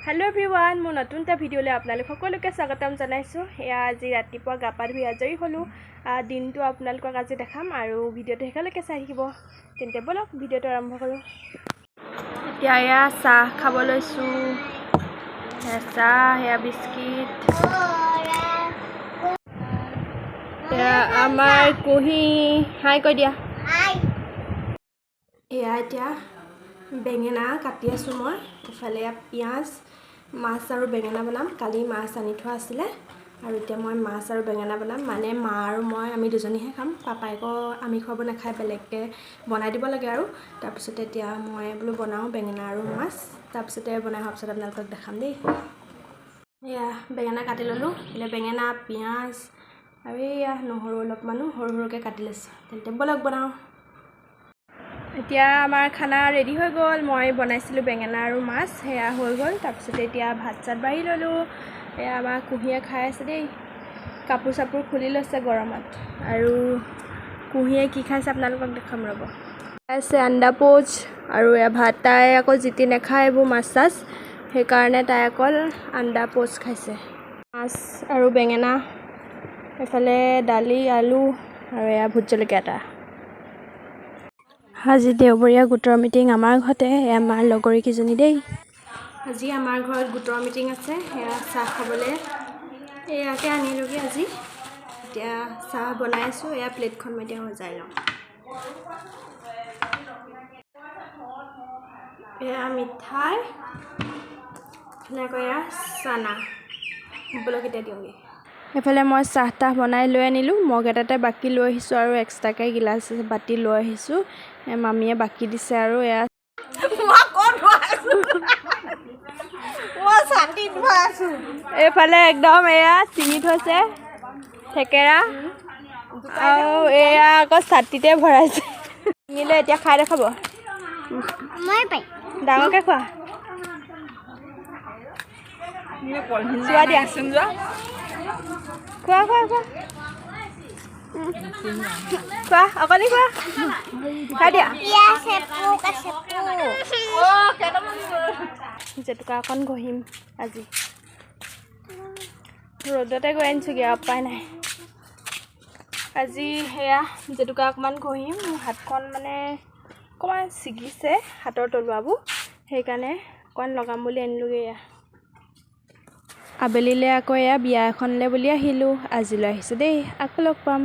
Hello' everyone, মোৰ নতুন এটা ভিডিঅ'লৈ আপোনালোক সকলোকে স্বাগতম জনাইছোঁ। এয়া আজি ৰাতিপুৱা গা পা ধুই আজৰি হ'লোঁ। দিনটো আপোনালোকক আজি দেখাম আৰু ভিডিঅ'টো শেষলৈকে চাই থাকিব। তেন্তে ব'লক, ভিডিঅ'টো আৰম্ভ কৰোঁ। এতিয়া এয়া চাহ খাব লৈছোঁ। এয়া চাহ, এয়া বিস্কিট, এয়া আমাৰ কুঁহি। হাই কৈ দিয়া। এয়া এতিয়া বেঙেনা কাটি আছোঁ মই। ইফালে এয়া পিঁয়াজ, মাছ আৰু বেঙেনা বনাম। কালি মাছ আনি থোৱা আছিলে আৰু এতিয়া মই মাছ আৰু বেঙেনা বনাম। মানে মা আৰু মই, আমি দুজনীহে খাম। পাপাই আকৌ আমি খোৱাবোৰ নাখায়, বেলেগকৈ বনাই দিব লাগে। আৰু তাৰপিছতে এতিয়া মই বোলো বনাওঁ বেঙেনা আৰু মাছ। তাৰপিছতে বনাই হোৱাৰ পিছত আপোনালোকক দেখাম দেই। এয়া বেঙেনা কাটি ল'লোঁ। এইফালে বেঙেনা, পিঁয়াজ আৰু এয়া নহৰু অলপমানো সৰু সৰুকৈ কাটি লৈছোঁ। তেন্তে ব'লক, বনাওঁ। এতিয়া আমাৰ খানা ৰেডি হৈ গ'ল। মই বনাইছিলোঁ বেঙেনা আৰু মাছ, সেয়া হৈ গ'ল। তাৰপিছতে এতিয়া ভাত চাত বাঢ়ি ল'লোঁ। এয়া আমাৰ কুঁহিয়ে খাই আছে দেই। কাপোৰ চাপোৰ খুলি লৈছে গৰমত। আৰু কুঁহিয়ে কি খাইছে আপোনালোকক দেখাম, ৰ'ব। খাই আছে আণ্ডা পোচ আৰু এয়া ভাত। তাই আকৌ জিতি নাখায় এইবোৰ মাছ চাছ, সেইকাৰণে তাই অকল আণ্ডা পোচ খাইছে। মাছ আৰু বেঙেনা, এইফালে দালি, আলু আৰু এয়া ভোট জলকীয়া এটা। আজি দেওবৰীয়া গোটৰ মিটিং আমাৰ ঘৰতে। এয়া আমাৰ লগৰীকেইজনী দেই। আজি আমাৰ ঘৰত গোটৰ মিটিং আছে। সেয়া চাহ খাবলৈ এয়াকে আনিলোগৈ আজি। এতিয়া চাহ বনাই আছোঁ। এয়া প্লেটখন মই এতিয়া সজাই লওঁ। এয়া মিঠাই, এইফালে আকৌ এয়া চানা। ব'লক, এতিয়া দিওঁগৈ। এইফালে মই চাহ তাহ বনাই লৈ আনিলোঁ। মগ এটাতে বাকি লৈ আহিছোঁ আৰু এক্সট্ৰাকৈ গিলাচ বাতি লৈ আহিছোঁ। মামীয়ে বাকি দিছে। আৰু এয়া মই ক'ত আছো? মই ছাতিত আছো। এইফালে একদম এয়া ছিঙি থৈছে থেকেৰা আৰু এয়া আকৌ ছাতিতে ভৰাইছে। ছিঙিলে এতিয়া খাই দেখাব। ডাঙৰকৈ খোৱা, চোৱা দিয়া, খোৱা খোৱা খোৱা খোৱা, অকণি খোৱা, খাই দিয়া। আছে, পোক আছে, পোক। জেতুকা অকণ ঘঁহিম আজি। ৰ'দতে গৈ আনিছোগৈ আৰু উপায় নাই। আজি সেয়া জেতুকা অকণমান ঘঁহিম। মোৰ হাতখন মানে অকণমান ছিগিছে, হাতৰ তলুৱাবোৰ, সেইকাৰণে অকণমান লগাম বুলি আনিলোগৈ এয়া। আবেলিলৈ আকৌ এয়া বিয়া এখনলৈ বুলি আহিলোঁ। আজিলৈ আহিছোঁ দেই, আকৌ লগ পাম।